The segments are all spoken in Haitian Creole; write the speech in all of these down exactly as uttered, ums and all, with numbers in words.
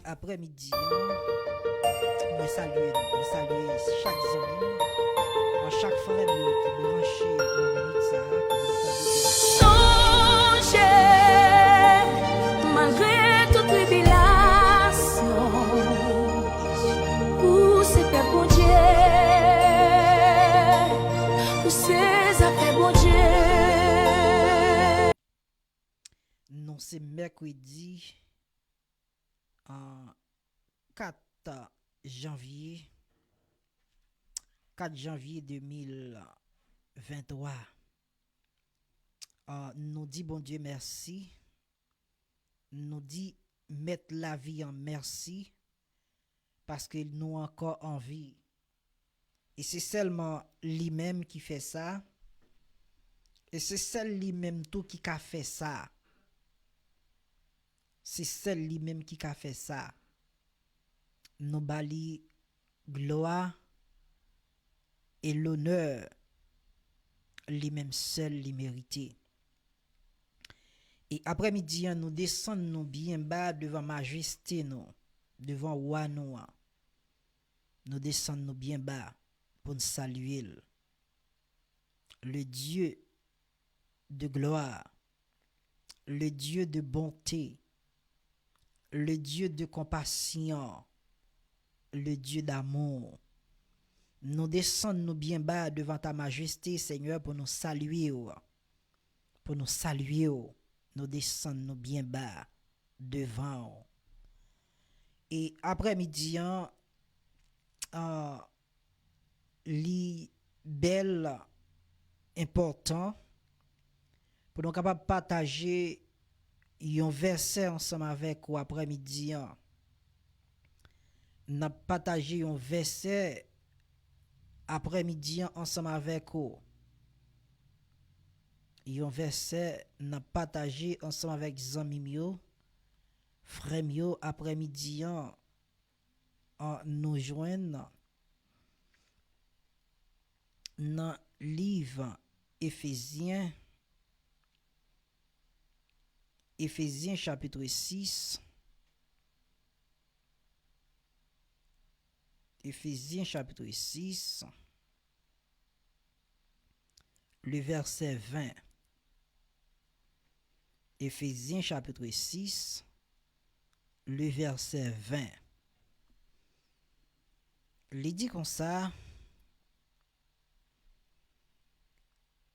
Aprèmidi an, mwen salye nou, mwen salye chak zanmi m, an chak frè m yo ki branche nan minit sa a, ki vin tande. Sonje, malgre tout tribilasyon, ou se pèp Bondye, ou se zafè Bondye. Nou se mèkredi, an, kat janvye, kat janvye de mil venntwa. An, nou di Bondye mèsi. Nou di Mèt lavi an mèsi, paske nou ankò an vi. E se sèlman li menm ki fè sa. E se sèl li menm tou ki ka fè sa. Se sèl li menm ki ka fè sa. Nou ba li glwa e lonè li menm sèl li merite. E aprèmidi an, nou desann nou byen ba devan majeste nou, devan wa nou an. Nou desann nou byen ba pou n salye l. Le Dieu de gloire, le Dieu de bonté, le Dieu de compassion, le Dieu d'amour. Nou desann nou byen ba devan ta majeste, Senyè, pou nou salye w. Pou nou salye w. Nou desann nou byen ba devan w. E aprèmidi an, an, li bèl, enpòtan, pou nou kapab pataje yon vèsè ansanm avèk ou aprèmidi an. N ap pataje yon vèsè aprèmidi an ansanm avèk ou. Yon vèsè n ap pataje ansanm avèk zanmi m yo, frè m yo, aprèmidi an, an, nou jwenn nan liv Efezyen, Efezyen chapit sis, Efezyen chapit sis, le vèsè ven. Efezyen chapit sis, le vèsè ven. Li di konsa,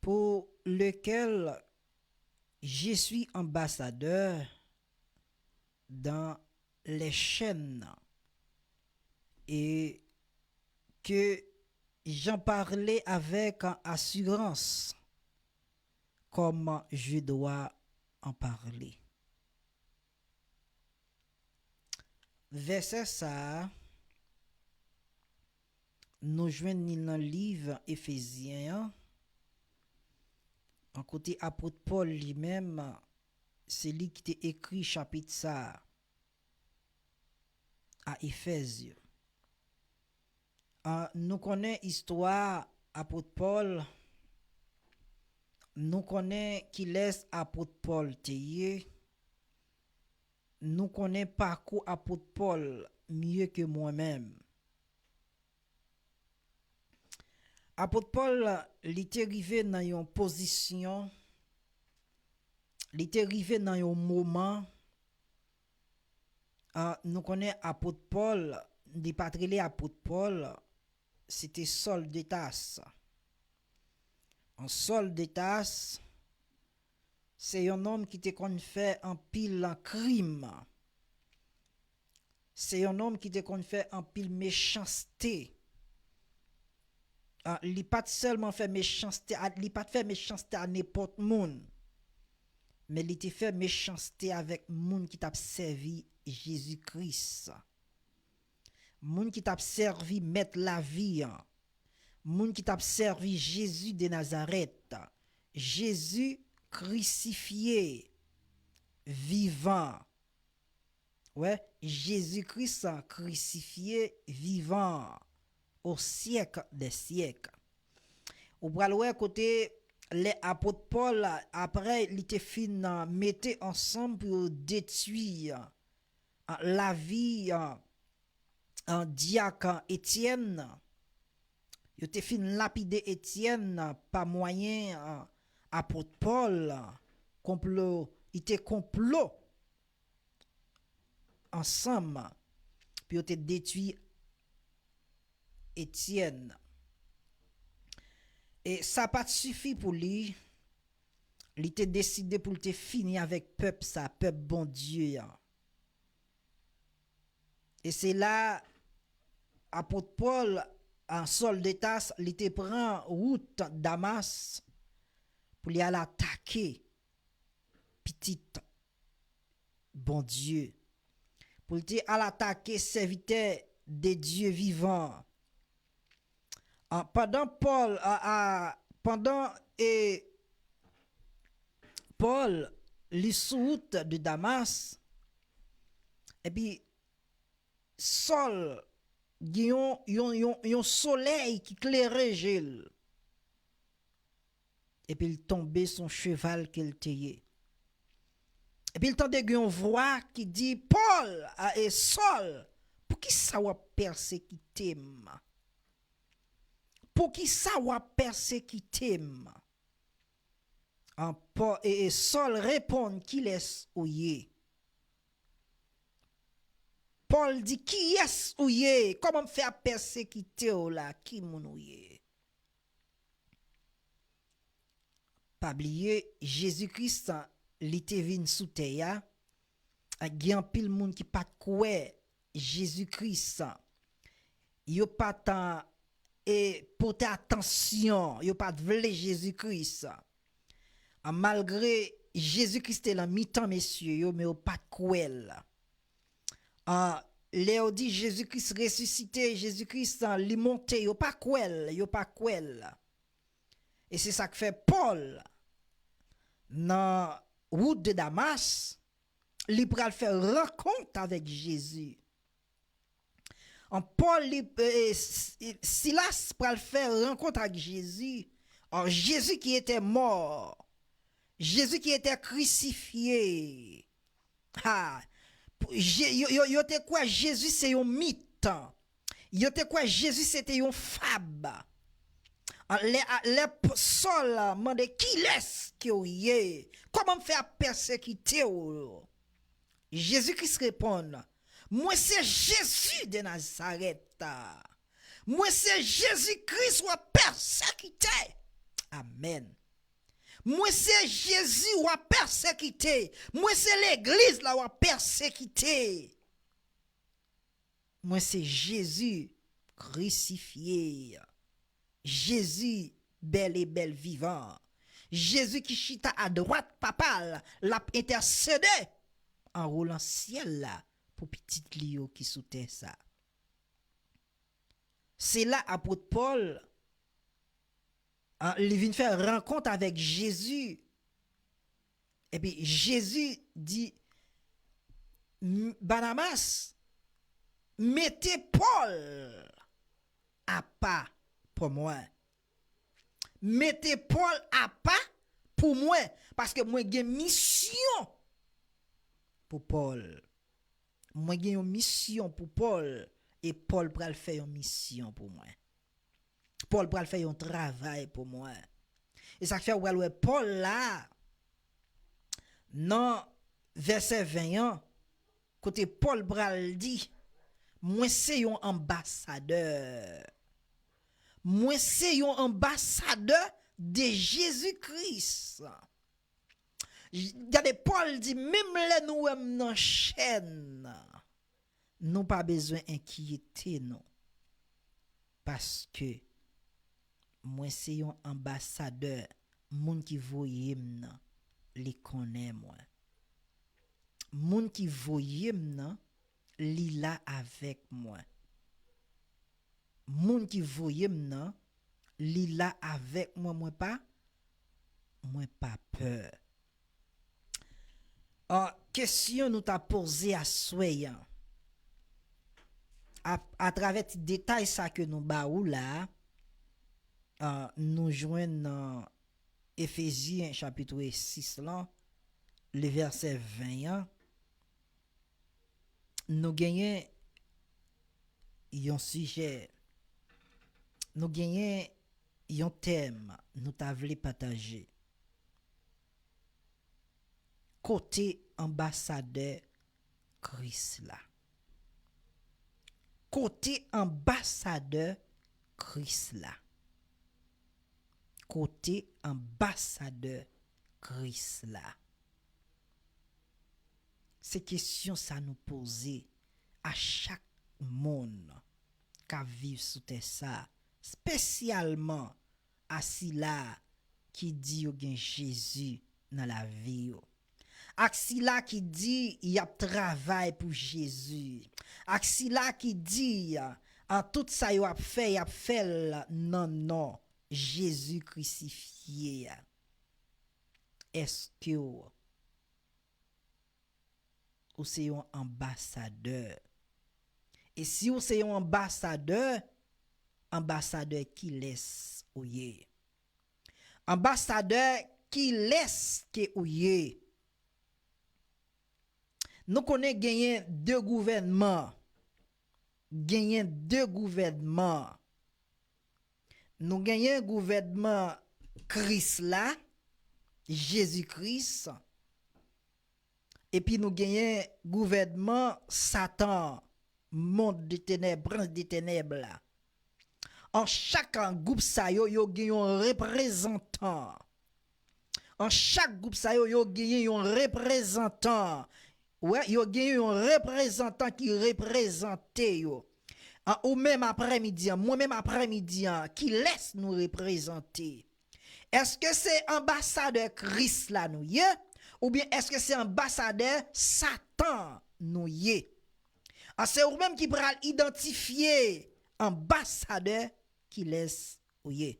pour lequel je suis ambassadeur dans les chaînes, et que j'en parle avec assurance, comme je dois en parler. Vèsè sa a, nou jwenn li nan liv Efezyen an, an kote apot Pòl li menm, se li ki te ekri chapit sa a, a Efèz yo. An, nou konnen istwa apot Pòl, nou konnen kilès apot Pòl te ye, nou konnen pakou apot Pòl mye ke mwen menm. Apot Pòl, li te rive nan yon pozisyon, li te rive nan yon moman, a, nou konnen apot Pòl, li pa t rele apot Pòl, se te Sòl de Tas. An Sòl de Tas, se yon nonm ki te konn fè anpil krim. Se yon nonm ki te konn fè anpil mechanste. A, li pa t sèlman fè mechanste, a, li pa t fè mechanste a nenpòt moun. Men li te fè mechanste avèk moun ki t ap sèvi Jezi Kris. Moun ki t ap sèvi Mèt lavi an. Moun ki t ap sèvi Jezi de Nazarèt. Jezi krisifye, vivan. Wè, Jezi Kris krisifye, vivan, au siècle des siècles. Ou pral wè kote lè apot Pòl, apre li te fin mete ansanm pou yo detwi an, lavi, an, an, dyak, an, Etyèn. Yo te fin lapide Etyèn, an, pa mwayen, an, apot Pòl, an, konplo, li te konplo ansanm pou yo te detwi Etyèn. E sa pa t sifi pou li, li te deside pou l te fini avèk pèp sa, pèp Bondye an. E se la apot Pòl, an, Sòl de Tas, li te pran wout Damas pou li al atake pitit Bondye, pou l te al atake sèvitè de Dye vivan an. An, pandan Pòl, a, a, pandan, e, Pòl, li sou wout de Damas, epi Sòl gen yon, yon, yon, yon solèy ki klere je l. Epi l tonbe sou yon cheval ke l te ye. Epi l tande gen yon vwa ki di, Pòl, a, e Sòl, poukisa w ap pèsekite m? Poukisa w ap pèsekite m? An, Pò-, e, e Sòl reponn, kilès ou ye? Pòl di, kiyès ou ye? Kòman m fè ap pèsekite w la? Ki moun ou ye? Pa bliye, Jezi Kris, li te vin sou tè a. Gen anpil moun ki pa t kwè Jezi Kris. Yo pa t, e, pote atansyon, yo pa t vle Jezi Kris. An, malgre Jezi Kris te nan mitan mesye yo, men yo pa t kwè l. An, lè yo di Jezi Kris resisite, Jezi Kris, an, li monte, yo pa kwè l, yo pa kwè l. E se sa k fè Pòl, nan wout de Damas, li pral fè rankont avèk Jezi. An, Pòl, li, e, e, S-, Silas pral fè rankont ak Jezi. An, Jezi ki etè mò, Jezi ki etè krisifye. Ha! Pou, Je-, yo, yo, yo te kwè Jezi se yon mit. Yo te kwè Jezi se te yon fab. An, lè, a, lè p-, Sòl mande, kilès ke w ye? Kòman m fè ap pèsekite w? Jezi Kris reponn, mwen se Jezi de Nazarèt. Mwen se Jezi Kris w ap pèsekite. Amèn. Mwen se Jezi w ap pèsekite. Mwen se legliz la w ap pèsekite. Mwen se Jezi krisifye. Jezi bèl e bèl vivan. Jezi ki chita adwat Papa l, l ap entèsede anwo nan syèl la pou pitit li yo ki sou tè sa. Se la apot Pòl, an, li vin fè rankont avèk Jezi. Epi Jezi di, M-, Banamas, mete Pòl apa pou mwen. Mete Pòl apa pou mwen, paske mwen gen misyon pou Pòl. Mwen gen yon misyon pou Pòl, e Pòl pral fè yon misyon pou mwen. Pòl pral fè yon travay pou mwen. E sa k fè w pral wè Pòl la, nan vèsè ven an, kote Pòl pral di, mwen se yon anbasadè. Mwen se yon anbasadè de Jezi Kris. Gade, Pòl di, menm lè nou wè m nan chèn, nou pa bezwen enkyete nou, paske mwen se yon anbasadè, moun ki voye m nan, li konnen mwen. Moun ki voye m nan, li la avèk mwen. Moun ki voye m nan, li la avèk mwen, mwen pa, mwen pa pè. An, kesyon nou ta poze aswè an, a, atravè ti detay sa ke nou ba ou la, an, nou jwenn nan Efezyen chapit sis lan, le vèsè ven an, Nou genyen yon sijè, nou genyen yon tèm nou ta vle pataje. Kote anbasadè Kris la? Kote anbasadè Kris la? Kote anbasadè Kris la? Se kesyon sa nou poze a chak moun k ap viv sou tè sa, espesyalman a sila ki di yo gen Jezi nan lavi yo, ak sila ki di y ap travay pou Jezi, ak sila ki di, a, tout sa yo ap fè, y ap fè l nan non Jezi krisifye a. Èske w, ou se yon anbasadè? E si w se yon anbasadè, anbasadè kilès ou ye? Anbasadè kilès ke ou ye? Nou konnen genyen de gouvènman. Genyen de gouvènman. Nou genyen gouvènman Kris la, Jezi Kris, epi nou genyen gouvènman Satan, mond de tenèb, prens de tenèb la. An chak gwoup sa yo, yo gen yon reprezantan. An chak gwoup sa yo, yo genyen yon reprezantan. Wè, yo genyen yon reprezantan ki reprezante yo. An, ou menm aprèmidi an, mwen menm aprèmidi an, kilès nou reprezante? Èske se anbasadè Kris la nou ye? Oubyen èske se anbasadè Satan nou ye? An, se ou menm ki pral idantifye anbasadè kilès ou ye.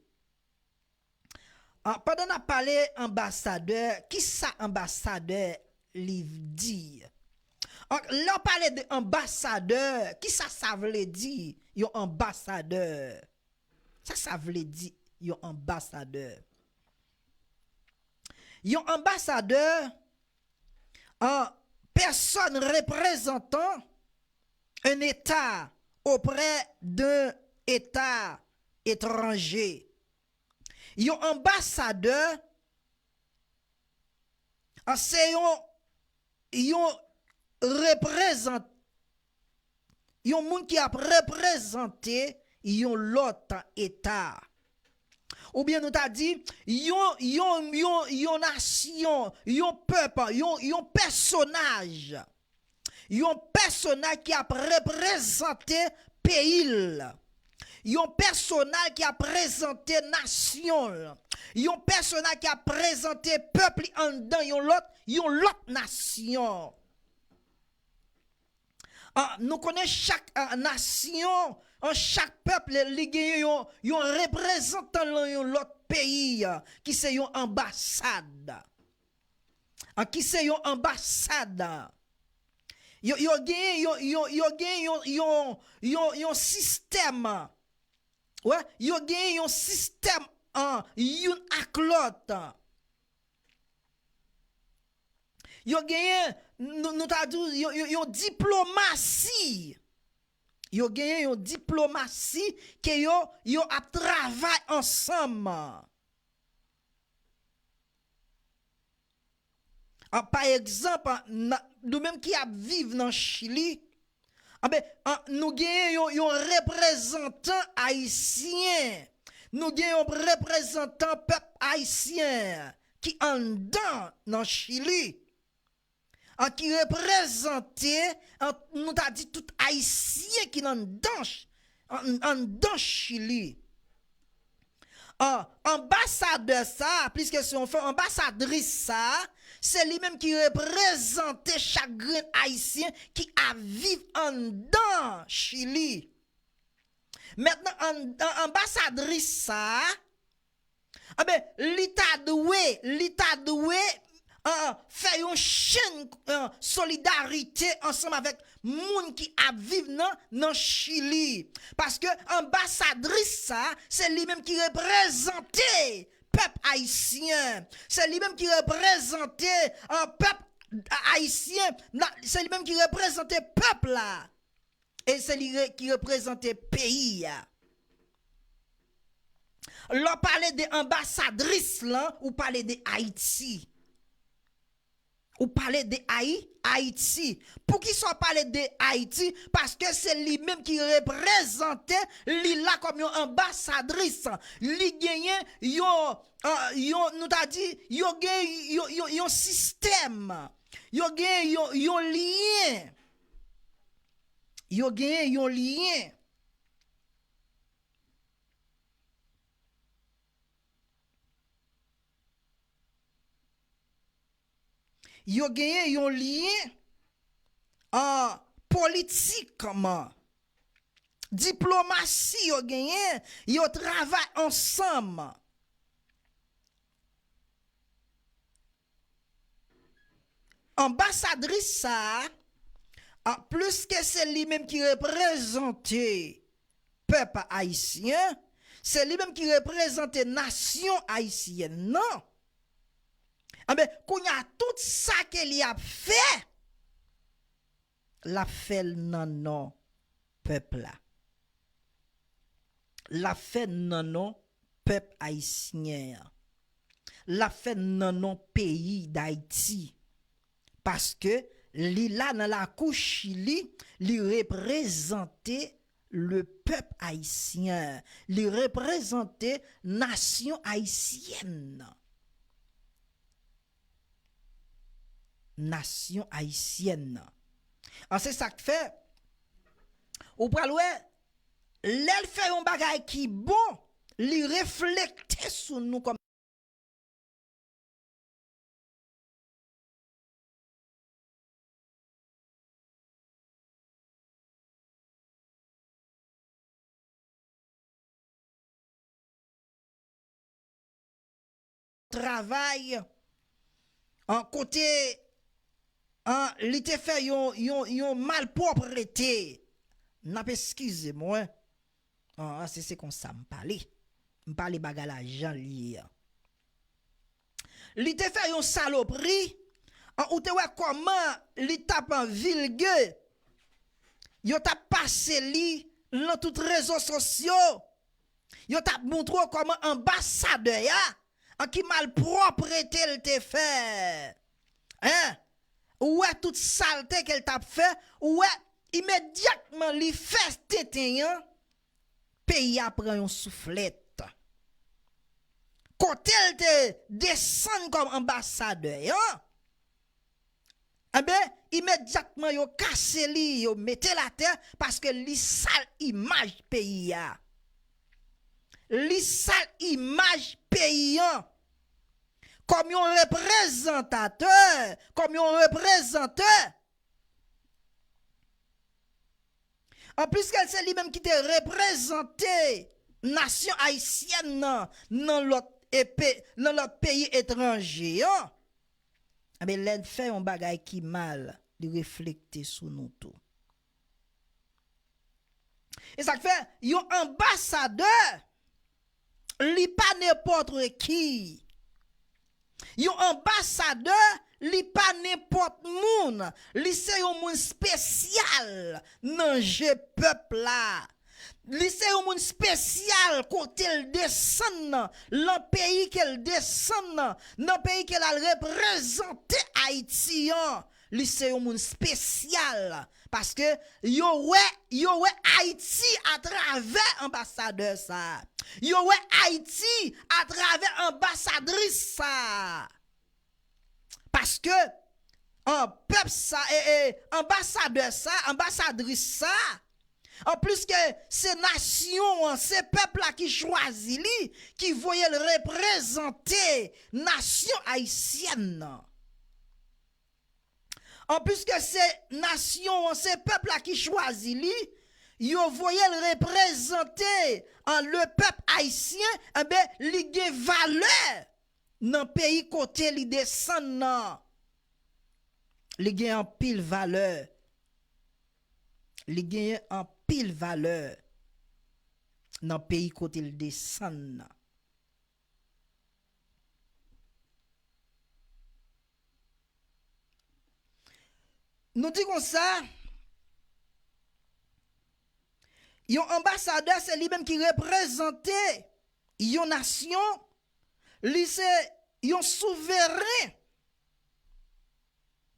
An, pandan n ap pale anbasadè, kisa anbasadè li di? An, lè w pale de anbasadè, kisa sa vle di yon anbasadè? Sa sa vle di yon anbasadè? Yon anbasadè, an, personne représentant un État auprès d'un État étranger. Yon anbasadè, an, se yon, yon reprezant-, yon moun ki ap reprezante yon lòt eta. Oubyen nou ta di, yon, yon, yon, yon nasyon, yon pèp, yon, yon pèsonaj. Yon pèsonaj ki ap reprezante peyi l. Yon pèsonaj ki ap prezante nasyon l. Yon pèsonaj ki ap prezante pèp li anndan yon lòt, yon lòt nasyon. An, nou konnen chak, a, nasyon, an, chak pèp, li, li genyen yon, yon reprezantan nan yon lòt peyi, a, ki se yon anbasad. An, ki se yon anbasad. Yo, yo genyen, yo, yo, yo genyen yon, yon, yon, yon sistèm. Wè, yo genyen yon sistèm, an, youn ak lòt. Yo genyen, nou, nou ta di, yon, yon, yon diplomasi. Yo genyen yon diplomasi ke yo, yo ap travay ansanm. An, pa egzanp, an, nan, nou menm ki ap viv nan Chili, anben, an, nou genyen yon, yon reprezantan ayisyen. Nou gen yon reprezantan pèp ayisyen ki anndan nan Chili. An, ki reprezante, an, nou ta di tout ayisyen ki nan, anndan Ch-, an, anndan Chili. An, anbasadè sa a, pliske se yon fanm, anbasadris sa a, se li menm ki reprezante chak grenn ayisyen ki ap viv anndan Chili. Mentnan, an, an, anbasadris sa a, anben, li ta dwe, li ta dwe, an, fè yon chenn, an, solidarite ansanm avèk moun ki ap viv nan, nan Chili. Paske anbasadris sa a, se li menm ki reprezante pèp ayisyen. Se li menm ki reprezante, an, pèp Ayisyen, na- se li menm ki reprezante pèp la. E se li re- ki reprezante peyi a. Lè w pale de anbasadris lan, ou pale de Ayiti. Ou pale de Ayi, Ayiti. Poukisa w pale de Ayiti? Paske se li menm ki reprezante li la kòm yon anbasadris. Li genyen yon, euh, yon, nou ta di, yo gen yon, yon, yon sistèm. Yo gen yon, yon lyen. Yo gen yon lyen. Yo genyen yon lyen, ah, politikman. Diplomasi yo genyen, yo travay ansanm. Anbasadris sa a, an plis ke se li menm ki reprezante pèp ayisyen, se li menm ki reprezante nasyon ayisyèn nan. Anben, kounye a, tout sa ke li ap fè, l ap fè l nan non pèp la. L ap fè l nan non pèp ayisyen an. L ap fè l nan non peyi Dayiti. Paske li la nan lakou Chili, li reprezante le pèp ayisyen, li reprezante nasyon ayisyèn nan. Nasyon ayisyèn nan. An, se sa k fè, ou pral wè, lè l fè yon bagay ki bon, li reflekte sou nou kòm travay, an, kote, an, li te fè yon, yon, yon malpwòprete. N ap eskize mwen. An, an, se, se konsa m pale. M pale bagay la jan l ye an. Li te fè yon salopri, an, ou te wè kòman li t ap vilge. Yo t ap pase li nan tout rezo sosyo. Yo t ap montre w kòman anbasadè a, an ki malpwòprete l te fè. Hein? Ou wè tout salte ke l t ap fè, ou wè imedyatman li fè tenten an, peyi a pran yon souflèt. Kote l te desann kòm anbasadè an, enben, imedyatman yo kase li, yo mete l atè, paske li sal imaj peyi a. Li sal imaj peyi an. Kòm yon reprezantatè, kòm yon reprezantè. Anplis ke se li menm ki te reprezante nasyon ayisyèn nan, nan lòt epe, nan lòt peyi etranje an. Enben, lè n fè yon bagay ki mal, li reflekte sou nou tou. E sa k fè, yon anbasadè, li pa nenpòt ki. Yon anbasadè, li pa nenpòt moun. Li se yon moun espesyal nan je pèp la. Li se yon moun espesyal kote l desann nan, lan peyi ke l desann nan, nan peyi ke l al reprezante Ayiti an. Li se yon moun espesyal. Paske yo wè, yo wè Ayiti atravè anbasadè sa a. Yo wè Ayiti atravè anbasadris sa a. Paske, an, pèp sa, e, e, anbasadè sa, anbasadris sa, anplis ke se nasyon an, se pèp la ki chwazi li, ki voye l reprezante nasyon ayisyèn nan. Anplis ke se nasyon an, se pèp la ki chwazi li, yo voye l reprezante, an, le pèp ayisyen, enben, li gen valè nan peyi kote li desann nan. Li gen anpil valè. Li genyen anpil valè nan peyi kote l desann nan. Nou di konsa, yon anbasadè se li menm ki reprezante yon nasyon, li se yon souveren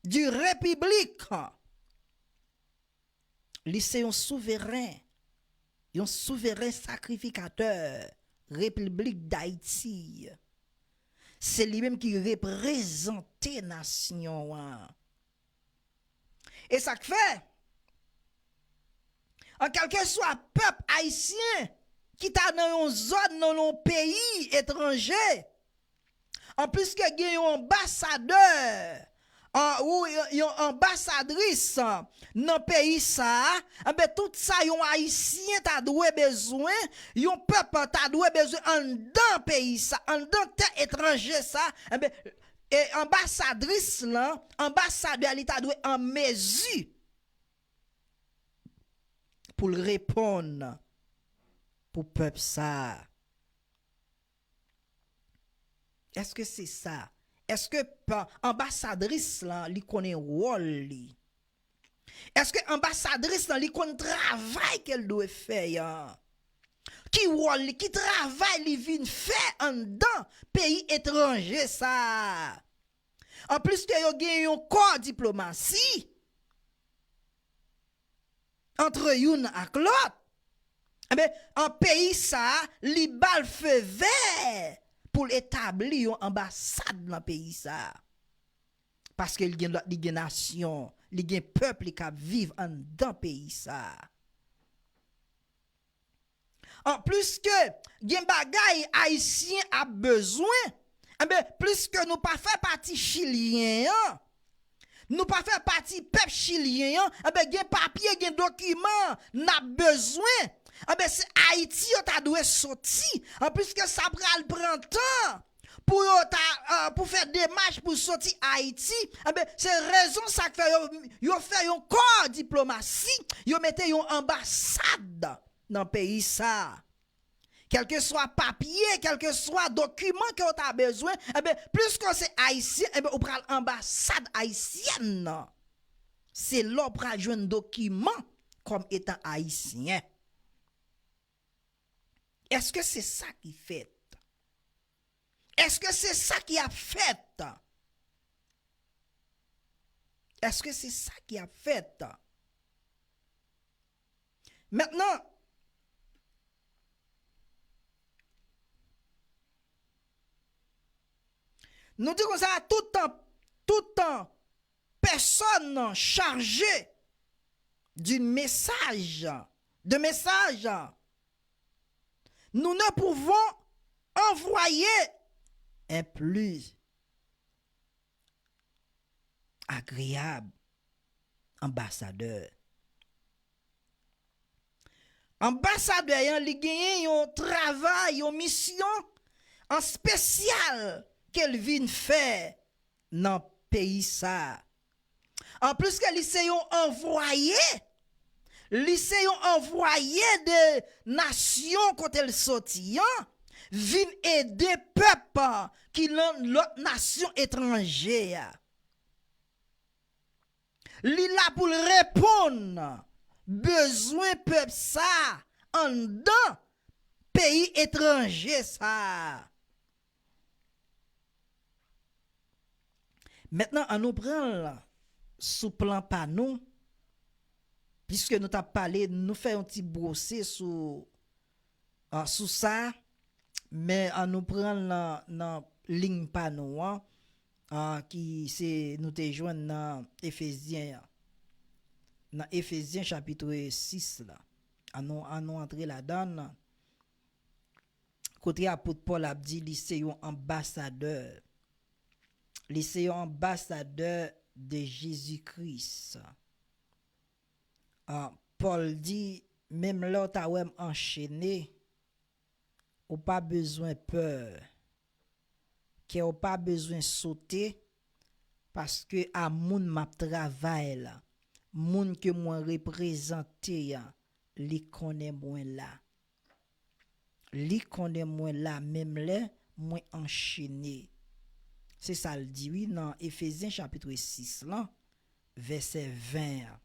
di repiblik. Li se yon souveren, yon souveren sakrifikatè Repiblik Dayiti. Se li menm ki reprezante nasyon an. E sa k fè, an kèlkeswa pèp ayisyen ki ta nan yon zòn, nan yon peyi etranje, anplis ke gen yon anbasadè, an, ou yon, yon anbasadris, an, nan peyi sa a, enben, tout sa yon Ayisyen ta dwe bezwen, yon pèp ta dwe bezwen anndan peyi sa, anndan tè etranje sa, enben, e anbasadris lan, anbasadè li ta dwe an mezi pou l reponn pou pèp sa a. Èske se sa? Èske pa, anbasadris lan, li konnen wòl li? Èske anbasadris lan, li konn travay ke l dwe fè an? Ki wòl li, ki travay li vin fè anndan peyi etranje sa a? Anplis ke yo gen yon kò diplomasi antre youn ak lòt, enben, an peyi sa a, li ba l fe vè pou l etabli yon anbasad nan peyi sa a. Paske li gen, li gen nasyon, li gen pèp li k ap viv anndan peyi sa a. Anplis ke gen bagay Ayisyen ap bezwen, enben, plis ke nou pa fè pati chilyen an, nou pa fè pati pèp chilyen an, enben, gen papye, gen dokiman n ap bezwen. Enben, se Ayiti yo ta dwe soti. Anplis ke sa pral pran tan pou yo ta, euh, pou fè demach pou soti Ayiti, enben, se rezon sa k fè yo, yo fè yon kò diplomasi, yo mete yon anbasad nan peyi sa a. Kèlkeswa papye, kèlkeswa dokiman ke w ta bezwen, enben, plis ke w se Ayisyen, enben, ou pral anbasad ayisyèn nan. Se la w pral jwenn dokiman kòm etan Ayisyen. Èske se sa ki fèt? Èske se sa ki ap fèt? Èske se sa ki ap fèt? Mentnan, nou di konsa, tout tan, tout tan, personne chargée d'une message, de message, nous ne pouvons envoyer un plus agréable ambassadeur. Anbasadè an, li genyen yon travay, yon misyon an espesyal ke l vin fè nan peyi sa a. Anplis ke li se yon anvwaye, li se yon anvwaye de nasyon kote l soti an, vin ede pèp ki nan lòt nasyon etranje a. Li la pou l reponn bezwen pèp sa a anndan peyi etranje sa a. Mentnan, an nou pran l sou plan pa nou, piske nou t ap pale, nou fè yon ti bwose sou, ah, sou sa, men an nou pran l nan, nan liy pa nou an, ah, ki se nou te jwenn nan Efezyen an. Nan Efezyen chapit sis la. An nou, an nou antre ladan l. Kote apot Pòl ap di li se yon anbasadè. Li se yon anbasadè de Jezi Kris. Ah, Pòl di, menm lè w ta wè m anchene, ou pa bezwen pè. Kè w pa bezwen sote, paske a moun m ap travay la, moun ke mwen reprezante a, li konnen mwen la. Li konnen mwen la menm lè mwen anchene. Se sa l di wi nan Efezyen chapit sis lan, vèsè ven an.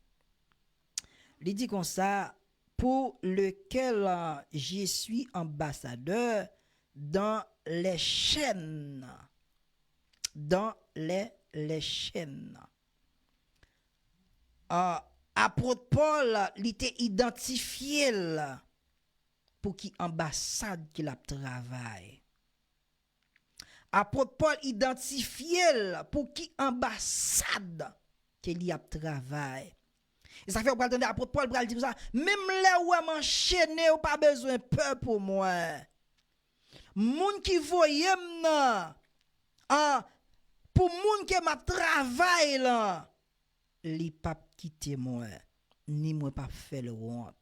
Li di konsa, pour lequel, euh, je suis ambassadeur dans les chaînes. Dans les, les chaînes. Ah, apot Pòl, li te idantifye l pou ki anbasad ke l ap travay. Apot Pòl idantifye l pou ki anbasad ke li ap travay. E sa fè ou pral tande apot Pòl pral di konsa, menm lè ou wè m anchene, ou pa bezwen pè pou mwen. Moun ki voye m nan, an, pou moun ke m ap travay lan, li p ap kite mwen, ni mwen p ap fè l wont.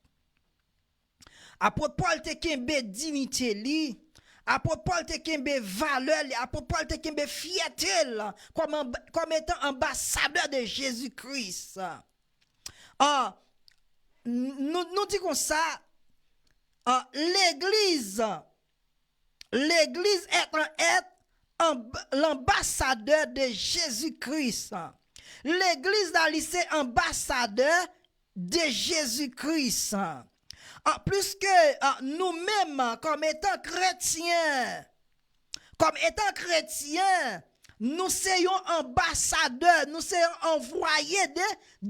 Apot Pòl te kenbe diyite li, apot Pòl te kenbe valè li, apot Pòl te kenbe fyète l kòm anb-, kòm etan anbasadè de Jezi Kris. Ah, n-, nou, nou di konsa, ah, legliz, legliz est, est anb-, lanbasadè de Jezi Kris. Legliz la, li se anbasadè de Jezi Kris. Ah, pliske, ah, nou menm, kòm etan kretyen, kòm etan kretyen, nou se yon anbasadè, nou se yon anvwaye de,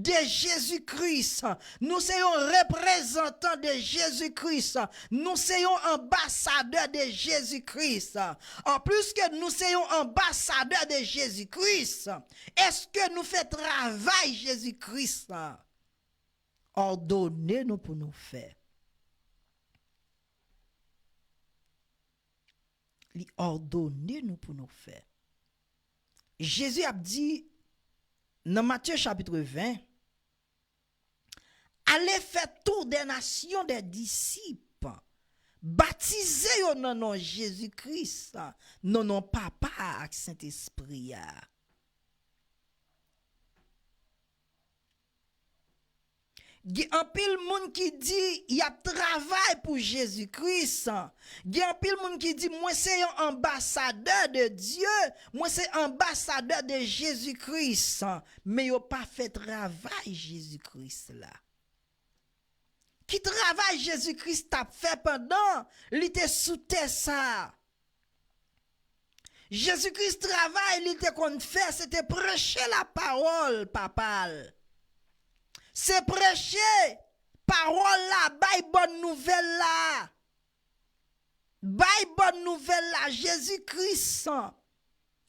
de Jezi Kris. Nou se yon reprezantan de Jezi Kris. Nou se yon anbasadè de Jezi Kris. An plis ke nou se yon anbasadè de Jezi Kris, èske nou fè travay Jezi Kris la òdone nou pou nou fè? Li òdone nou pou nou fè. Jezi ap di nan Matye chapit ven, allez faire toutes les nations des disciples, batize yo nan non Jezi Kris, nan non Papa a ak Sentespri a. Gen anpil moun ki di y ap travay pou Jezi Kris. Gen anpil moun ki di, mwen se yon anbasadè de Dye, mwen se anbasadè de Jezi Kris. Men yo pa fè travay Jezi Kris la. Ki travay Jezi Kris t ap fè pandan li te sou tè sa a? Jezi Kris travay li te konn fè, se te preche lapawòl Papa l. Se preche pawòl la, bay bòn nouvèl la. Bay bòn nouvèl la, Jezi Kris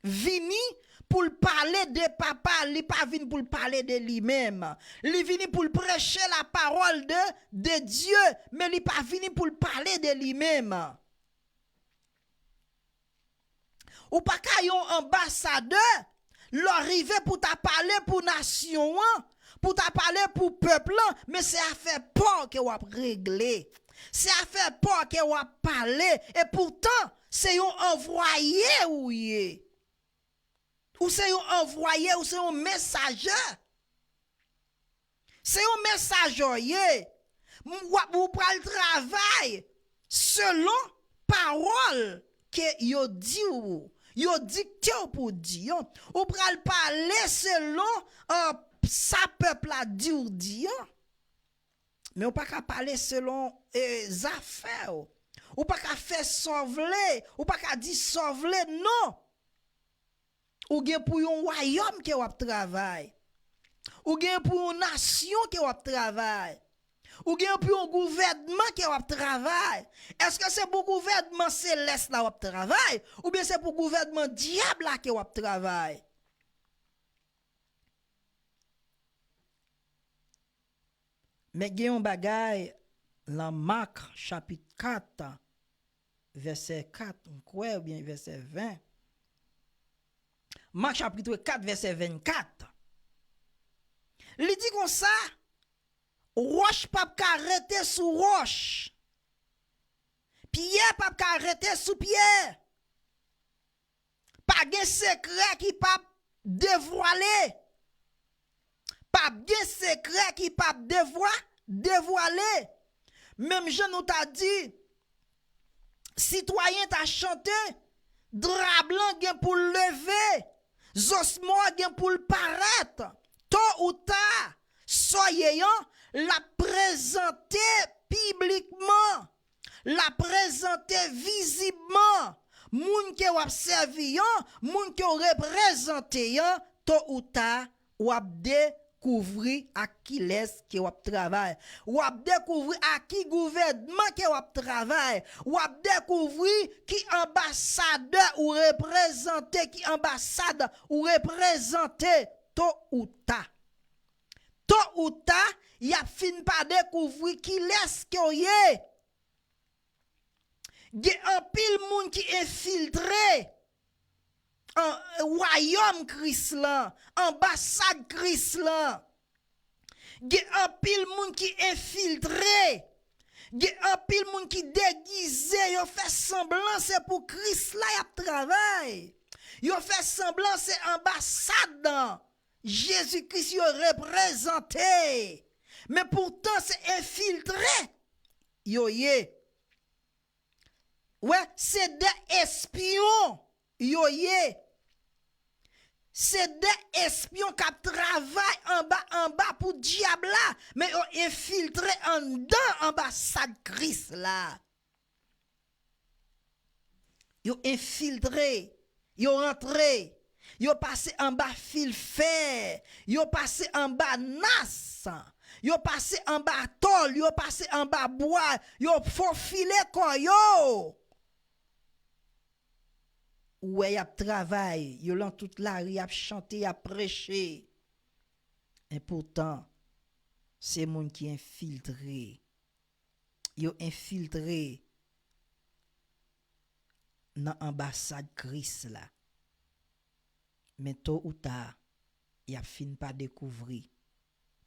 vini pou l pale de Papa l, li pa vin pou l pale de li menm. Li vini pou l preche lapawòl de, de Dye, men li pa vini pou l pale de li menm. Ou pa ka yon anbasadè lè w rive pou ta pale pou nasyon an, pou ta pale pou pèp lan, men se afè pa w ke w ap regle. Se afè pa w ke w ap pale. E poutan, se yon anvwaye ou ye. Ou se yon anvwaye, ou se yon mesajè. Se yon mesajè w ye. M-, w ap, ou pral travay selon pawòl ke yo di w, yo dikte w pou w di yo. Ou pral pale selon, eh, sa pèp la di w di an. Men ou pa ka pale selon, eh, zafè w. Ou pa ka fè sa w vle, ou pa ka di sa w vle, non. Ou gen pou yon wayòm ke w ap travay. Ou gen pou yon nasyon ke w ap travay. Ou gen pou yon gouvènman ke w ap travay. Èske se pou gouvènman selès la w ap travay? Oubyen se pou gouvènman dyab la ke w ap travay? Men gen yon bagay lan Mak chapit kat, vèsè kat, m kwè, oubyen vèsè ven. Mak chapit kat, vèsè vennkat. Li di konsa, wòch p ap ka rete sou wòch. Pyè p ap ka rete sou pyè. Pa gen sekrè ki p ap devwale. P ap gen sekrè ki p ap devwa-, devwale. Menm jan nou ta di, sitwayen ta chante, dra blan gen pou l leve, zòs mò gen pou l parèt, To ou ta, sa w ye an, l ap prezante piblikman, l ap prezante vizibman. Moun ke w ap sèvi an, moun ke w reprezante an, to ou ta, w ap dekouvri ak kilès ke w ap travay. W ap dekouvri ak ki gouvènman ke w ap travay. W ap dekouvri ki anbasadè ou reprezante, ki anbasad ou reprezante to ou ta. To ou ta, y ap fin pa dekouvri kilès ke w ye. Gen anpil moun ki enfiltre an, wayòm Kris lan, anbasad Kris lan. Gen anpil moun ki enfiltre. Gen anpil moun ki degize, yo fè sanblan se pou Kris la y ap travay. Yo fè sanblan se anbasad Jezi Kris yo reprezante. Men poutan se enfiltre yo ye. Wè, se de espyon yo ye. Se de espyon k ap travay anba, anba pou dyab la, men yo enfiltre anndan anbasad Kris la. Yo enfiltre, yo rantre, yo pase anba fil fè, yo pase anba nas, yo pase anba tòl, yo pase anba bwa, yo fofile kò yo. Ou wè y ap travay, yo lan tout lari, y ap chante, y ap preche. Epoutan, se moun ki enfiltre. Yo enfiltre nan anbasad Kris la. Men to ou ta, y ap fin pa dekouvri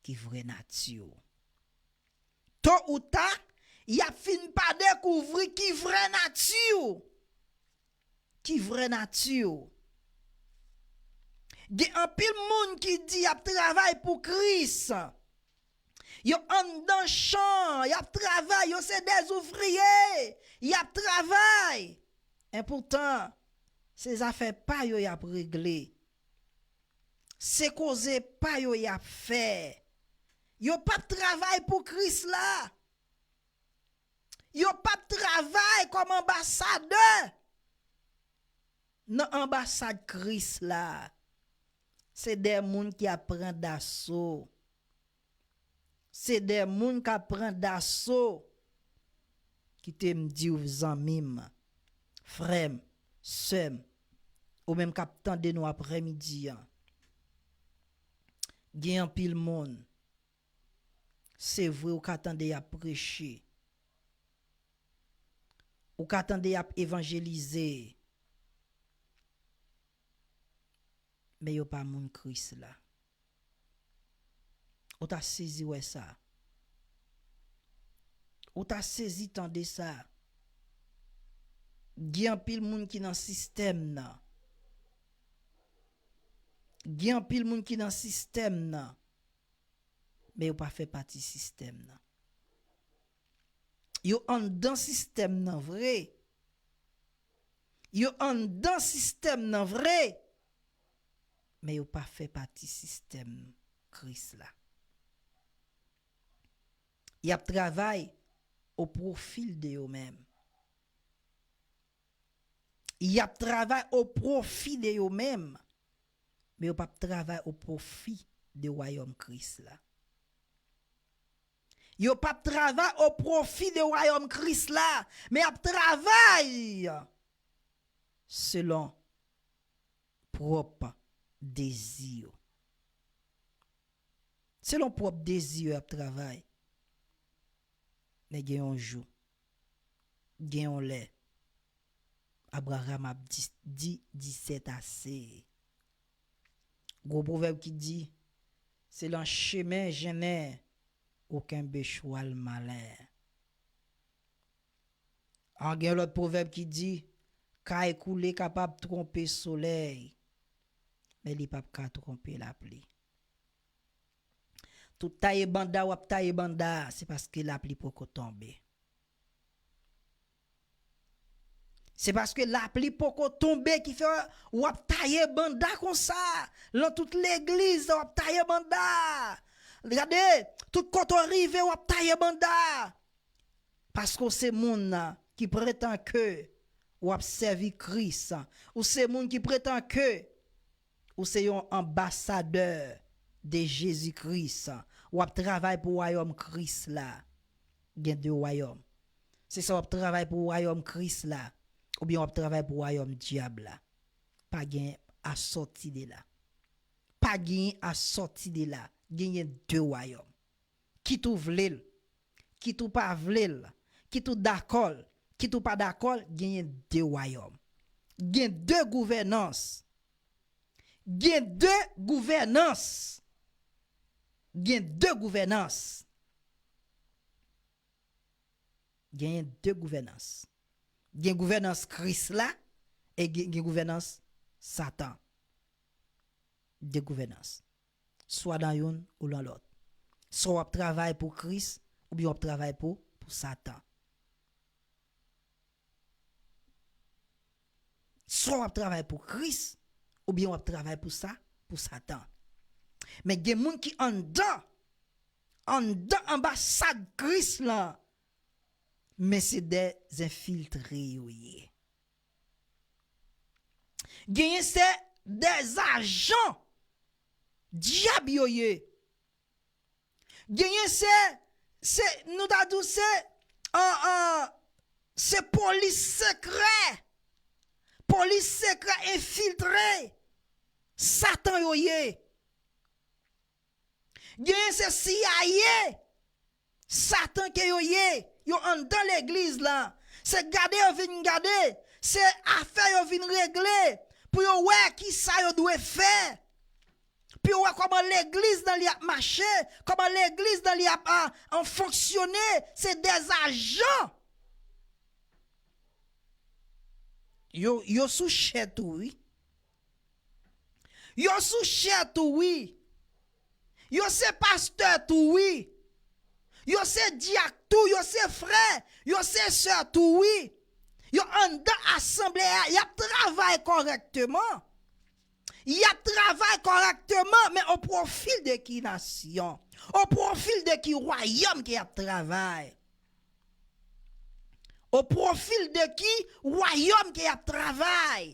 ki vrè nati w. To ou ta, y ap fin pa dekouvri ki vrè nati w. Ki vrè nati w. Gen anpil moun ki di y ap travay pou Kris. Yo anndan chan, y ap travay, yo se dèzouvriye, y ap travay. Epoutan, se zafè pa yo y ap regle. Se koze pa yo y ap fè. Yo p ap travay pou Kris la. Yo p ap travay kòm anbasadè nan anbasad Kris la. Se de moun ki ap pran daso. Se de moun k ap pran daso. Kite m di w, zanmi m, frè m, sè m, ou menm k ap tande nou aprèmidi an. Gen anpil moun, se vre, ou ka tande y ap preche, ou ka tande y ap evanjelize, men yo pa moun Kris la. Ou ta sezi wè sa. Ou ta sezi tande sa. Gen anpil moun ki nan sistèm nan. Gen anpil moun ki nan sistèm nan. Men yo pa fè pati sistèm nan. Yo anndan sistèm nan vre. Yo anndan sistèm nan vre. Men yo pa fè pati sistèm Kris la. Y ap travay o pwofi de yo menm. Y ap travay o pwofi de yo menm, men yo p ap travay o pwofi de wayòm Kris la. Yo p ap travay o pwofi de wayòm Kris la, men y ap travay selon pwòp dezi yo. Selon pwòp dezi yo y ap travay. Men gen yon jou, gen yon lè, Abraram ap di, di, di sèt ase. Gwo pwovèb ki di, se lan chemen jennen ou kenbe chwal malen. An, gen lòt pwovèb ki di, kay koule kapab twonpe solèy, men li p ap ka twonpe lapli. Tout taye banda w ap taye banda, se paske lapli poko tonbe. Se paske lapli poko tonbe ki fè w ap taye banda konsa. Lan tout legliz, w ap taye banda. Gade, tout kote w rive, w ap taye banda. Paske w se moun ki pretan ke w ap sèvi Kris. Ou se moun ki pretan ke ou se yon anbasadè de Jezi Kris. W ap travay pou wayòm Kris la. Gen de wayòm. Se sa w ap travay pou wayòm Kris la, oubyen w ap travay pou wayòm dyab la. Pa gen asòti de la. Pa gen asòti de la. Genyen de wayòm. Kit ou vle l, kit ou pa vle l, kit ou dakò l, kit ou pa dakò l, genyen de wayòm. Gen de gouvènans. Gen de gouvènans. Gen de gouvènans. Genyen de gouvènans. Gen gouvènans Kris la, e gen, gen gouvènans Satan. De gouvènans. Swa nan youn ou nan lòt. Swa w ap travay pou Kris, oubyen w ap travay pou, pou Satan. Swa w ap travay pou Kris, oubyen w ap travay pou sa, pou Satan. Men gen moun ki anndan, anndan anbasad Kris lan, men se dèzenfiltre yo ye. Genyen se dèzajan dyab yo ye. Genyen se, se, nou ta di w se, an, an, se polis sekrè. Polis sekrè enfiltre Satan yo ye. Genyen se C I A, Satan ke yo ye, yo anndan legliz la. Se gade yo vin gade, se afè yo vin regle, pou yo wè kisa yo dwe fè. Pou yo wè kòman legliz nan li ap mache, kòman legliz nan li ap, a, an fonksyone, se dèzajan. Yo, yo sou chè tou, wi. Yo sou chè tou, wi. Yo se pastè tou, wi. Yo se dyak tou, yo se frè, yo se sè tou, wi. Yo anndan asanble a, y ap travay kòrèkteman. Y ap travay kòrèkteman, men o pwofil de ki nasyon? O pwofil de ki wayòm ke y ap travay? O pwofil de ki wayòm ke y ap travay?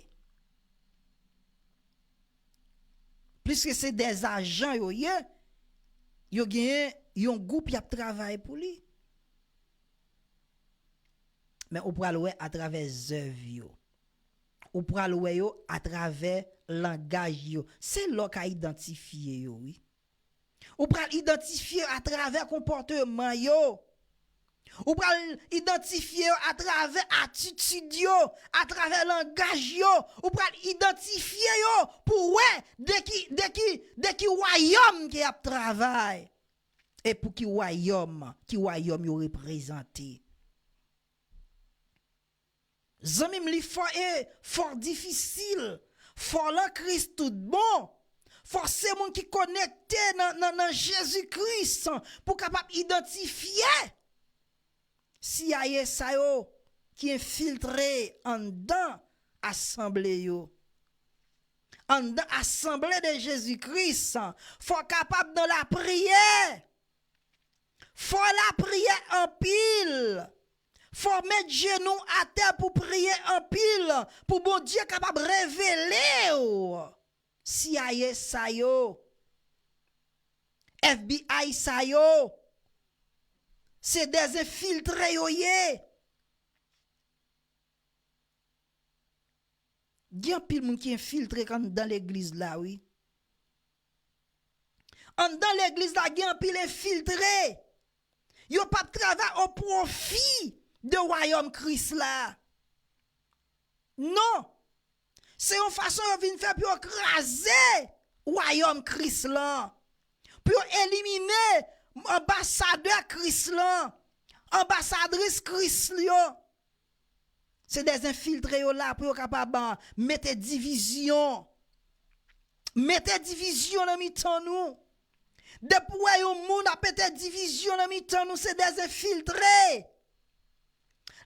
Pliske se dèzajan yo ye, yo genyen yon gwoup y ap travay pou li. Men ou pral wè atravè zèv yo. Ou pral wè yo atravè langaj yo. Se la w ka idantifye yo, wi. Ou pral idantifye yo atravè konpòteman yo. Ou pral idantifye yo atravè atitid yo, atravè langaj yo. Ou pral idantifye yo pou wè de ki, de ki, de ki wayòm ke y ap travay. E pou ki wayòm, ki wayòm yo reprezante. Zanmi m, li fò e fò difisil. Fò w nan Kris tout bon. Fò w se moun ki konekte nan, nan, nan Jezi Kris pou w kapab idantifye C I A sa yo ki enfiltre anndan asanble yo. Anndan asanble de Jezi Kris, fò w kapab nan lapriyè. Fò lapriyè anpil. Fò w met jenou atè pou priye anpil, pou Bondye kapab revele w C I A sa yo, F B I sa yo. Se dèzenfiltre yo ye. Gen anpil moun ki enfiltre anndan legliz la, wi. Anndan legliz la, gen anpil enfiltre. Yo p ap travay o pwofi de wayòm Kris la. Non. Se yon fason yo vin fè pou yo kraze wayòm Kris lan. Pou yo elimine anbasadè Kris lan, anbasadris Kris yo. Se dèzenfiltre yo la pou yo kapab, ah, mete divizyon. Mete divizyon nan mitan nou. Depi w wè yon moun ap mete divizyon nan mitan nou, se dèzenfiltre.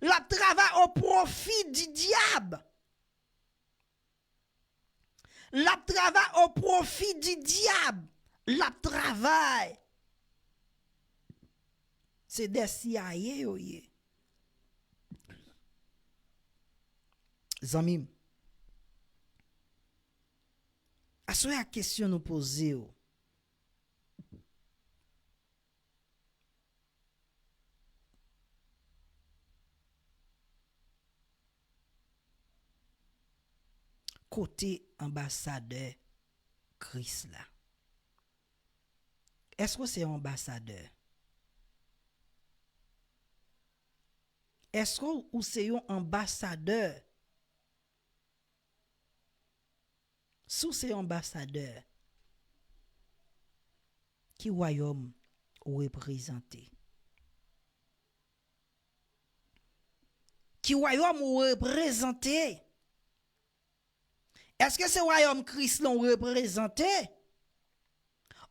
L ap travay o pwofi di dyab. L ap travay o pwofi di dyab. L ap travay. Se de C I A yo ye. Zanmi m, aswè a kesyon nou poze yo. Kote anbasadè Kris la? Èske w se yon anbasadè? Èske w se yon anbasadè? Si w se yon anbasadè, ki wayòm ou reprezante? Ki wayòm ou reprezante? Èske se wayòm Kris lan ou reprezante?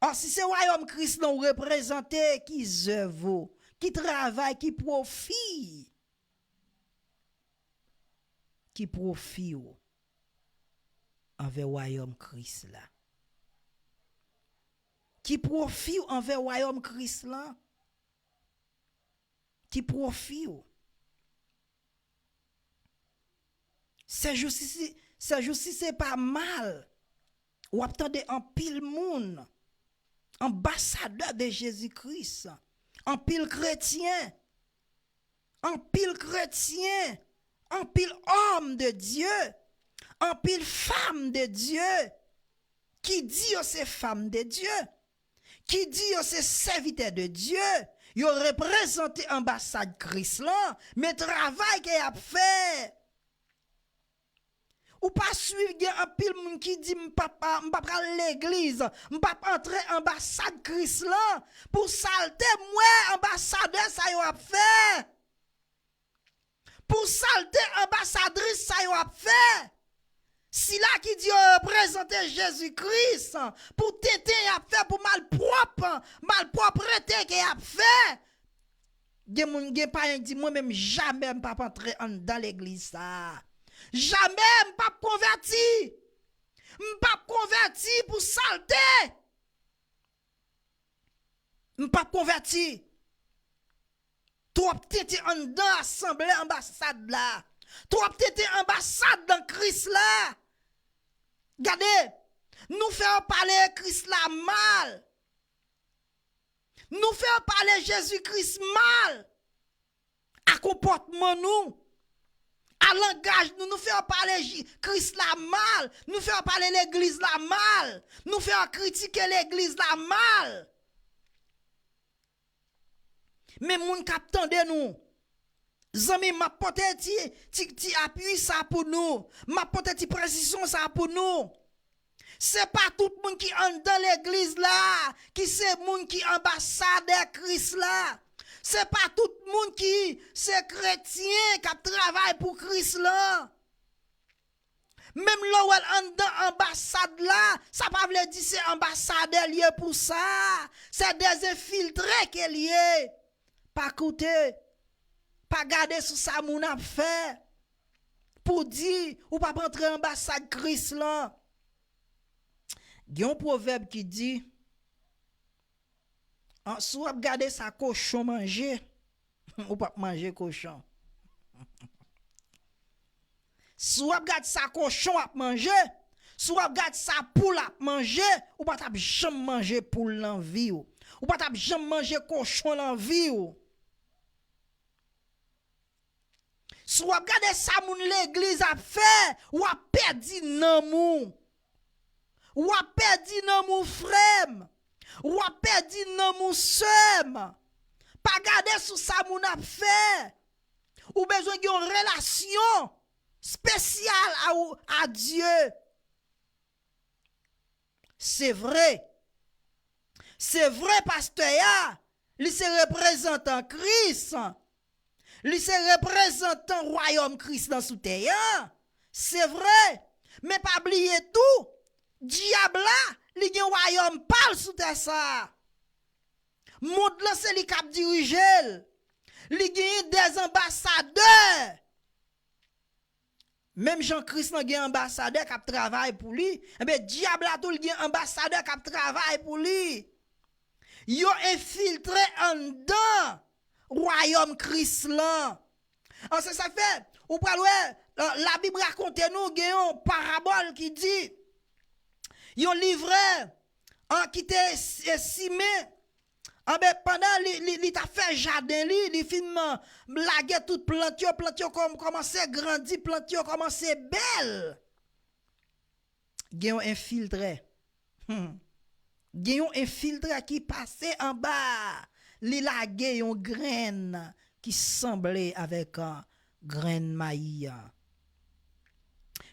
Ò, si se wayòm Kris lan ou reprezante, ki zèv ou, ki travay, ki pwofi, ki pwofi w anvè wayòm Kris la? Ki pwofi w anvè wayòm Kris lan? Ki pwofi w? Sèjousi, sèjousi se pa mal. W ap tande anpil moun, anbasadè de Jezi Kris, anpil kretyen, anpil kretyen, anpil òm de Dye, anpil fanm de Dye, ki di yo se fanm de Dye, ki di yo se sèvitè de Dye, yo reprezante anbasad Kris lan, men travay ke y ap fè. Ou pa swiv, gen anpil moun ki di, "M p ap, m p ap al legliz, m p ap antre anbasad Kris lan, pou salte m wè anbasadè sa yo ap fè." Pou salte anbasadris sa yo ap fè. Sila ki di yo reprezante Jezi Kris, pou tenten y ap fè, pou malpwòp, malpwòprete ke y ap fè. Gen moun, gen payen ki di, "Mwen menm, jamè m p ap antre anndan legliz sa a. Jamè m p ap konvèti. M p ap konvèti pou salte." M p ap konvèti. Twòp tenten anndan asanble anbasad la. Twòp tenten anbasad nan Kris la. Gade, nou fè yo pale Kris la mal. Nou fè yo pale Jezi Kris mal. A konpòtman nou, a langaj nou, nou fè yo pale Ji-, Kris la mal, nou fè yo pale legliz la mal, nou fè yo kritike legliz la mal. Men moun k ap tande nou, zanmi, m ap pote ti, ti, ti apui sa pou nou. M ap pote ti presizyon sa pou nou. Se pa tout moun ki anndan legliz la ki se moun ki anbasadè Kris la. Se pa tout moun ki se kretyen k ap travay pou Kris lan. Menm lè w wè l anndan anbasad la, sa pa vle di se anbasadè l ye pou sa. Se de enfiltre ke l ye. Pa koute, pa gade sou sa moun ap fè pou di ou p ap antre anbasad Kris lan. Gen yon pwovèb ki di, an, si w ap gade sa kochon manje, ou p ap manje kochon. Si w ap gad sa kochon ap manje, si w ap gad sa poul ap manje, ou pa t ap janm manje poul nan vi w. Ou pa t ap janm manje kochon nan vi w. Si w ap gade sa moun legliz ap fè, w ap pèdi nanm ou. W ap pèdi nanm ou, frè m. W ap pèdi nanm ou, sè m. Pa gade sou sa moun ap fè. Ou bezwen gen yon relasyon espesyal a ou, a Dye. Se vre. Se vre, pastè a, li se reprezantan Kris. Li se reprezantan wayòm Kris lan sou tè a. Se vre. Men pa bliye tou, dyab la, li gen wayòm pa l sou tè sa a. Mond lan se li k ap dirije l. Li genyen de anbasadè. Menm jan Kris lan gen anbasadè k ap travay pou li, enben, dyab la tou l gen anbasadè k ap travay pou li. Yo enfiltre anndan wayòm Kris lan. An, se sa k fè, ou pral wè, euh, Labib rakonte nou gen yon parabòl ki di, yon livrè, an, ki te s-, e, simen, anben, pandan li, li, li t ap fè jaden li, li fin, euh, lage tout plant yo, plant yo kòm-, kòmanse grandi, plant yo kòmanse bèl. Gen yon enfiltrè. Hmm. Gen yon enfiltrè ki pase anba. Li lage yon grenn ki sanble avèk, ah, grenn mayi an.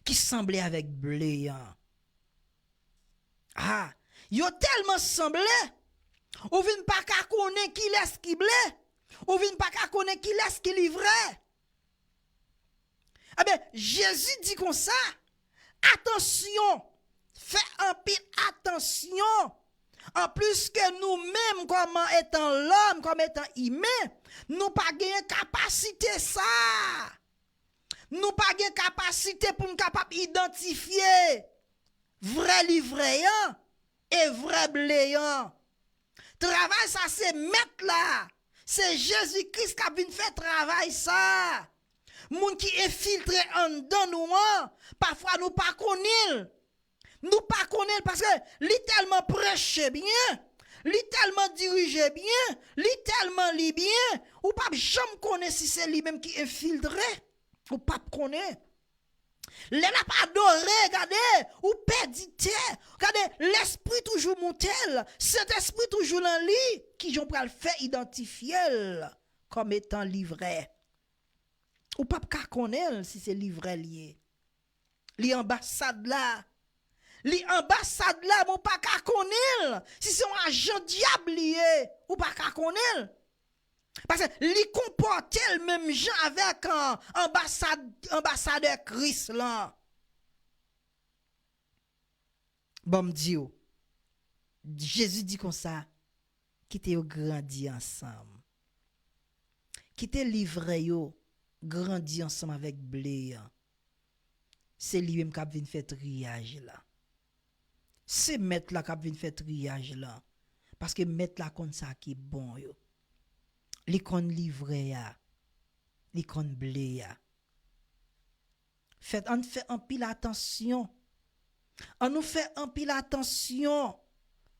Ki sanble avèk ble an. Ah, yo tèlman sanble, ou vin pa ka konnen kilès ki ble, ou vin pa ka konnen kilès ki livrè. Ebyen, Jezi di konsa, atansyon, fè anpil atansyon. Anplis ke nou menm, kòm etan lòm, kòm etan imen, nou pa genyen kapasite sa. Nou pa gen kapasite pou n kapab idantifye vrè livrè an e vrè ble an. Travay sa se Mèt la, se Jezi Kris k ap vin fè travay sa. Moun ki enfiltre anndan nou an, pafwa nou pa konnen l. Nou pa konnen l paske li tèlman preche byen, li tèlman dirije byen, li tèlman li byen, ou p ap janm konnen si se li menm ki enfiltre. Ou p ap konnen. Lè l ap adore, gade, ou pèdi tè. Gade, Lespri toujou moute l, Sentespri toujou nan li. Kijan w pral fè idantifye l kòm etan livrè? Ou p ap ka konnen l si se livrè l ye. Li anbasad la. Li anbasad la, men w pa ka konnen l. Si se yon ajan dyab li ye, ou pa ka konnen l. Paske li konpòte l menm jan avèk, euh, anbasad-, anbasadè Kris lan. Ban m di w, Jezi di konsa, kite yo grandi ansanm. Kite livrè yo grandi ansanm avèk ble an. Se li menm k ap vin fè triyaj la. Se Mèt la k ap vin fè triyaj la. Paske Mèt la konn sa ki bon yo. Li konn livrè a. Li konn ble a. Fè, ann fè anpil atansyon. Ann nou fè anpil atansyon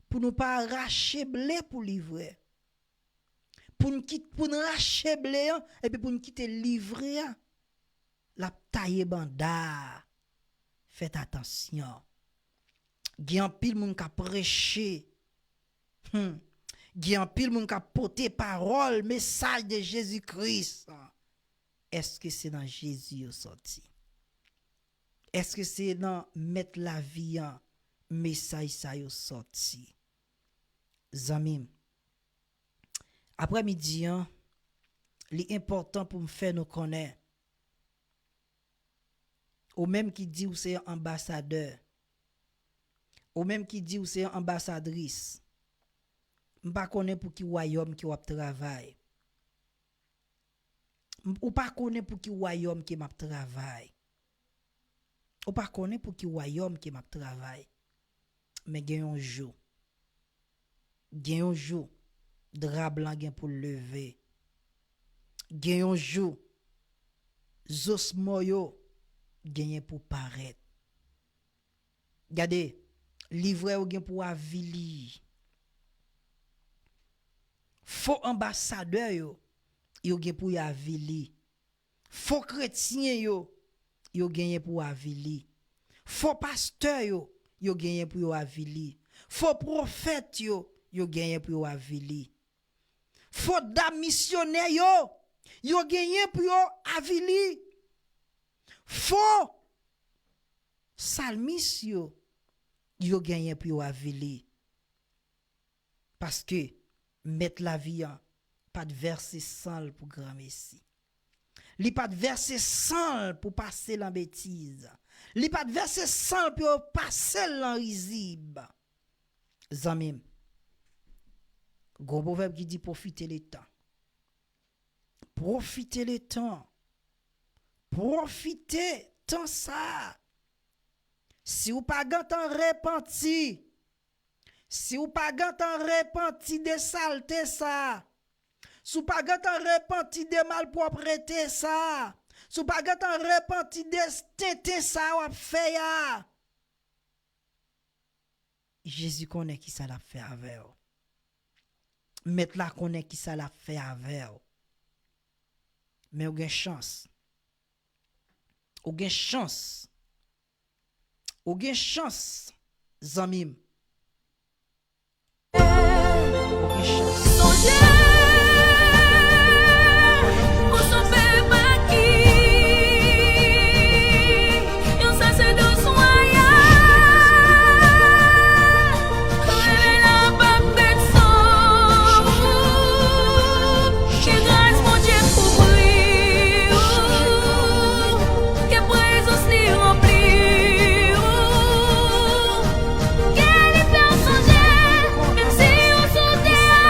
pou nou pa rache ble pou livrè. Pou n kit-, pou n rache ble an, epi pou n kite livrè a, l ap taye banda a. Fèt atansyon. Gen anpil moun k ap preche. Hmm. Gen anpil moun k ap pote pawòl, mesaj de Jezi Kris. Èske se nan Jezi yo sòti? Èske se nan Mèt lavi an mesaj sa yo sòti? Zanmi m, aprè midi an, li enpòtan pou m fè nou konnen, ou menm ki di w se yon anbasadè, ou menm ki di w se yon anbasadris, m pa konnen pou ki wayòm ke w ap travay. M-, ou pa konnen pou ki wayòm ke m ap travay. Ou pa konnen pou ki wayòm ke m ap travay. Men gen yon jou, gen yon jou, dra blan gen pou l leve. Gen yon jou, zòs mò yo genyen pou parèt. Gade, livrè yo gen pou avili. Fo anbasadè yo, yo gen pou y avili. Fo kretyen yo, yo genyen pou avili. Fo pastè yo, yo genyen pou yo avili. Fo pwofèt yo, yo genyen pou yo avili. Fo dam misyonè yo, yo genyen pou yo avili. Fo salmis yo, yo genyen pou yo avili. Paske Mèt lavi an pa t vèse san l pou granmesi. Li pa t vèse san l pou pase nan betiz. Li pa t vèse san l pou yo pase l nan rizib. Zanmi m, gon pwovèb ki di pwofite letan. Pwofite letan. Pwofite tan sa a. Si w pa gentan repanti, si w pa gentan repanti de salte sa a, si w pa gentan repanti de malpwòprete sa a, si w pa gentan repanti de tenten sa a w ap fè a, Jezi konnen kisa l ap fè avè w. Mèt la konnen kisa l ap fè avè w. Men ou gen chans. Ou gen chans. Ou gen chans, zanmi m. Ou gen chans. Sonje, ou se yon pèp aki, yon sasèdòs wayal. Rele la p ap pèd sans. Ke gras Bondye kouvri w. Ke prezans li ranpli w. Ke li fè w sonje, menm si w sou tè a,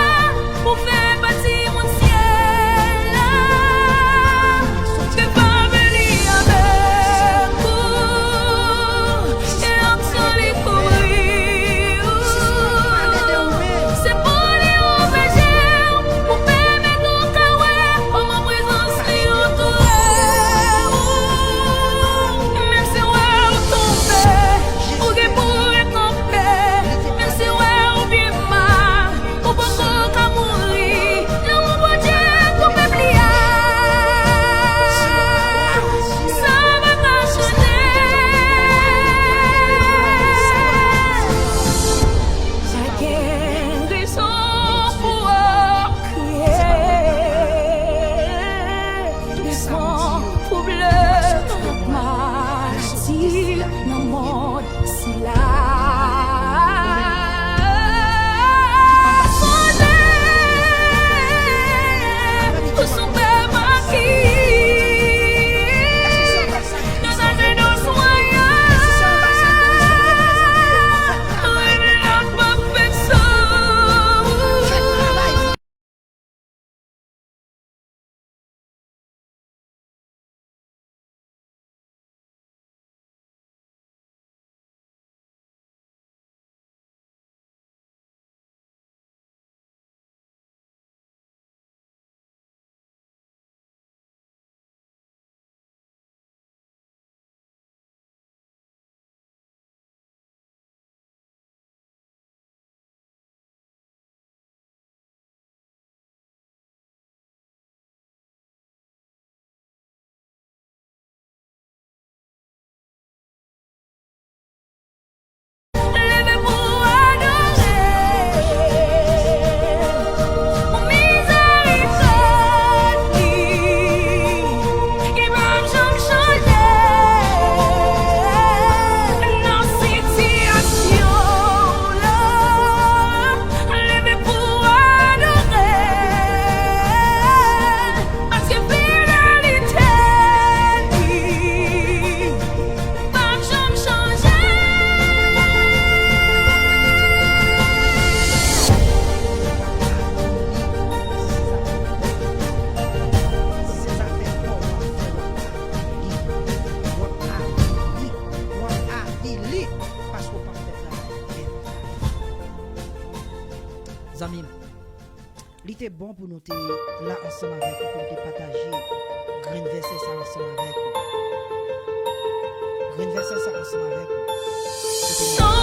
ou fè pati moun syèl la. Ke favè li avèk ou. Se pou li ouvri je w, pou pèmèt ou ka wè kòman prezans li antoure w. Menm si w wè w tonbe, ou gen pou rekanpe. Menm si w wè w pi mal, ou poko ka mouri. Lanmou Bondye pou pèp li a, sa pa ka chanje. Pa gen rezon pou w kriye. Bezwen pou ble maladi nan mond sila. Sonje, ou se yon pèp aki, yon sasèdòs wayal. Rele la p ap pèd sans. Leve pou adore. Pou mizerikòd li, ki p ap janm chanje. Nan sitiyasyon w la, leve pou adore. Paske fidelite li p ap janm chanje. Zanmi m, li te bon pou nou te la ansanm avèk ou, pou nou te pataje grenn vèsè sa ansanm avèk ou. Grenn vèsè sa ansanm avèk ou.